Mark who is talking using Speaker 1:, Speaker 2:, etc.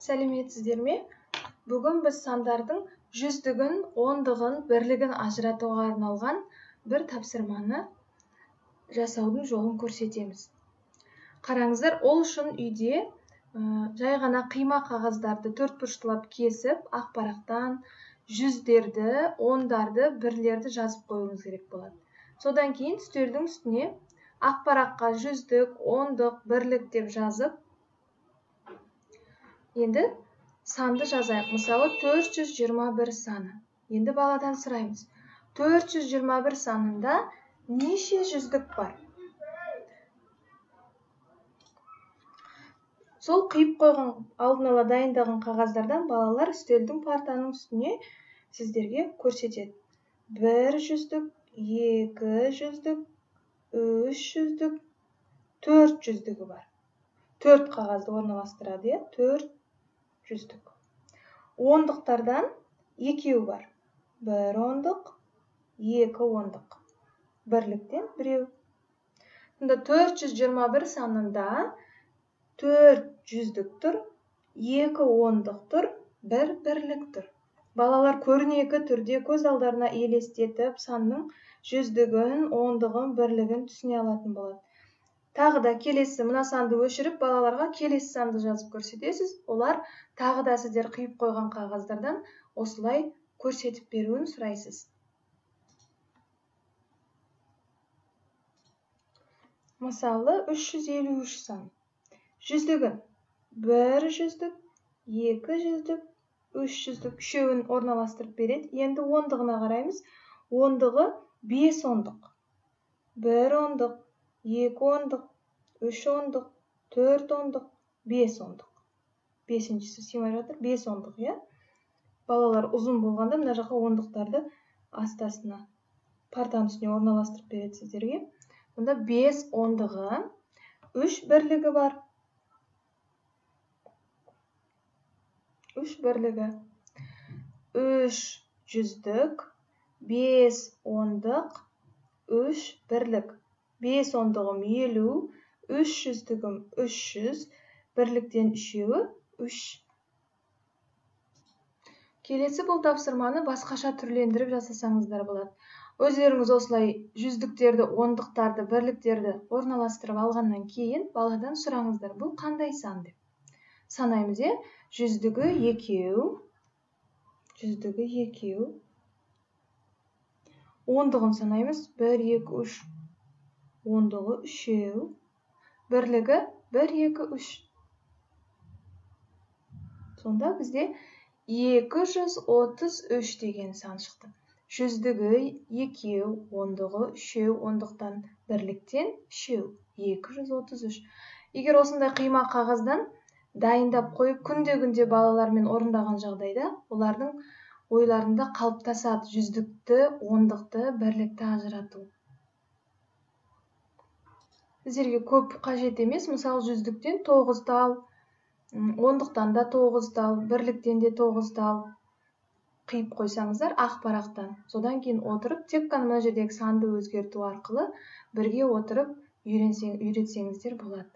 Speaker 1: Сәлеметсіздер ме? Бүгін біз сандардың жүздігін, ондығын, бірлігін ажыратуға арналған бір тапсырманы жасаудың жолын көрсетеміз. Қараңыздар, ол үшін үйде жай ғана қима қағаздарды төртбұрыштылап кесіп, ақ парақтан жүздерді, ондарды, бірлерді жазып қоюымыз керек болады. Содан кейін үстелдің үстіне ақ параққа жүздік, ондық, бірлік деп жазып, енді санды жазайық. Мысалы, 421 саны. Енді баладан сұраймыз. 421 санында неше жүздік бар? Сол қиып қойған, алдын ала дайындаған қағаздардан балалар үстелдің, партаның үстіне сіздерге көрсетеді. 1 жүздік, 2 жүздік, 3 жүздік, 4 жүздігі бар. 4 қағазды орналастырады, 4 жүздік. Ондықтардан екеу бар. 1 ондық, 2 ондық. Бірліктен біреу. Сонда 421 санында 4 жүздік тұр, 2 ондық тұр, 1 бірлік тұр. Балалар көрнекі түрде көз алдарына елестетіп, санның жүздігін, ондығын, бірлігін түсіне алатын болады. Тағы да келесі мына санды өшіріп, балаларға келесі санды жазып көрсетесіз. Олар тағы да сіздер қиып қойған қағаздардан осылай көрсетіп беруін сұрайсыз. Мысалы, 353 сан. Жүздігін 1 жүздік, 2 жүздік, 3 жүздік үшеуін орналастырып береді. Енді ондығына қараймыз. Ондығы 5 ондық. 1 ондық, 2 ондық, 3 ондық, 4 ондық, 5 ондық. Бесіншісі сыймай жатыр, 5 ондық, иә? Балалар ұзын болғанда мына жаққа ондықтарды астасына, партаның үстіне орналастырып береді сіздерге. Мұнда 5 ондығы, 3 бірлігі бар. 3 бірлігі. 3 жүздік, 5 ондық, 3 бірлік. 5 ондығым 50, 3 жүздігім 300, бірліктен үшеуі 3. Келесі бұл тапсырманы басқаша түрлендіріп жасасаңыздар болады. Өздеріңіз осылай жүздіктерді, ондықтарды, бірліктерді орналастырып алғаннан кейін баладан сұраңыздар, бұл қандай сан деп. Санаймыз, е? Жүздігі екеу, жүздігі екеу. Ондығын санаймыз, 1, 2, 3. Ондығы үшеу, бірлігі 1, 2, 3. Сонда бізде 233 деген сан шықты. Жүздігі екеу, ондығы үшеу, ондықтан бірліктен үшеу, 233. Егер осындай қима қағаздан дайындап қойып, күнде-күнде балалармен орындаған жағдайда, олардың ойларында қалыптасады жүздікті, ондықты, бірлікті ажырату. Сіздерге көп қажет емес, мысалы жүздіктен 9 тал, ондықтан да 9 тал, бірліктен де 9 тал қиып қойсаңыздар ақ парақтан. Содан кейін отырып, тек қана мына жердегі санды өзгерту арқылы бірге отырып үйретсеңіздер болады.